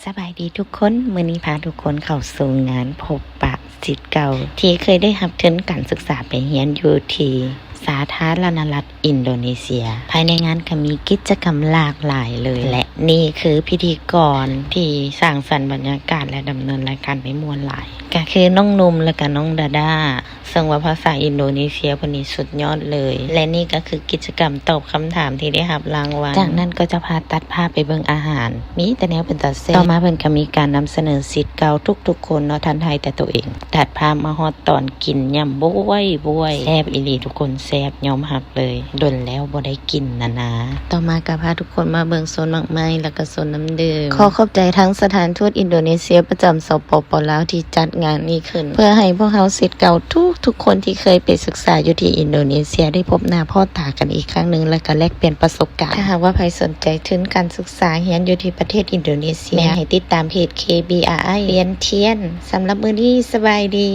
ສະບາຍດີທຸກຄົນ, ມື້ນີ້ພາທຸກຄົນເຂົ້າສູ່ງານພົບປະສິດເກົ່າ ທີ່ເຄີຍໄດ້ຮັບທຶນການສຶກສາໄປຮຽນຢູ່ທີ່ສາທາລະນະລັດອິນໂດເນເຊຍ. ພາຍໃນງານກໍມີກິດຈະກຳຫຼາກຫຼາຍເລີຍ ແລະ ນີ້ຄືພິທີກອນທີ່ສ້າງສັນບັນຍາກາດ ແລະ ດຳເນີນລາຍການໄດ້ມ່ວນຫຼາຍ ກໍຄືນ້ອງໜຸ່ມ ແລະ ກໍນ້ອງດາດາ. ເຊິ່ງວ່າພາສາອິນໂດເນເຊຍເພິ່ນນີ້ສຸດຍອດເລີຍ ແລະ ນີ້ກໍຄືກິດຈະກຳຕອບຄຳຖາມທີ່ໄດ້ຮັບລາງວັນ. ຈາກນັ້ນກໍຈະພາຕັດພາບໄປເບິ່ງອາຫານ ມີແຕ່ແນວເປັນຕາແຊບ. ຕໍ່ມາເພິ່ນກໍມີການນຳສະເໜີສິດເກົ່າທຸກໆຄົນເນາະ ທ່ານຖ່າຍແຕ່ໂຕເອງ. ຕັດພາບມາຮອດຕອນກິນ ຍຳບວຍໆ ແຊບອີ່ຫຼີທຸກຄົນ ແຊບ ຍອມຮັບເລີຍ ດົນແລ້ວບໍ່ໄດ້ກິນນານາ. ຕໍ່ມາກໍພາທຸກຄົນມາເບິ່ງໂຊນໝາກໄມ້ ແລ້ວກໍໂຊນນ້ຳດື່ມ. ຂໍຂອບໃຈທາງສະຖານທູດອິນໂດເນເຊຍປະຈຳ ສປປ ລາວ ທີ່ຈັດງານນີ້ ຂຶ້ນ ເພື່ອໃຫ້ພວກເຮົາສິດເກົ່າທຸກໆຄົນທີ່ເຄີຍໄປສຶກສາຢູ່ທີ່ອິນໂດເນເຊຍ ໄດ້ພົບໜ້າພໍ້ຕາກັນອີກຄັ້ງໜຶ່ງ ແລະ ກໍແລກປ່ຽນປະສົບການ. ຖ້າຫາກວ່າໃຜສົນໃຈທຶນການສຶກສາຮຽນຢູ່ທີ່ປະເທດອິນໂດເນເຊຍ ແມ່ນໃຫ້ຕິດຕາມເພຈ ເຄ ບີ ອາ ໄອ ວຽນທຽນ. ສຳລັບມື້ນີ້ ສະບາຍດີ.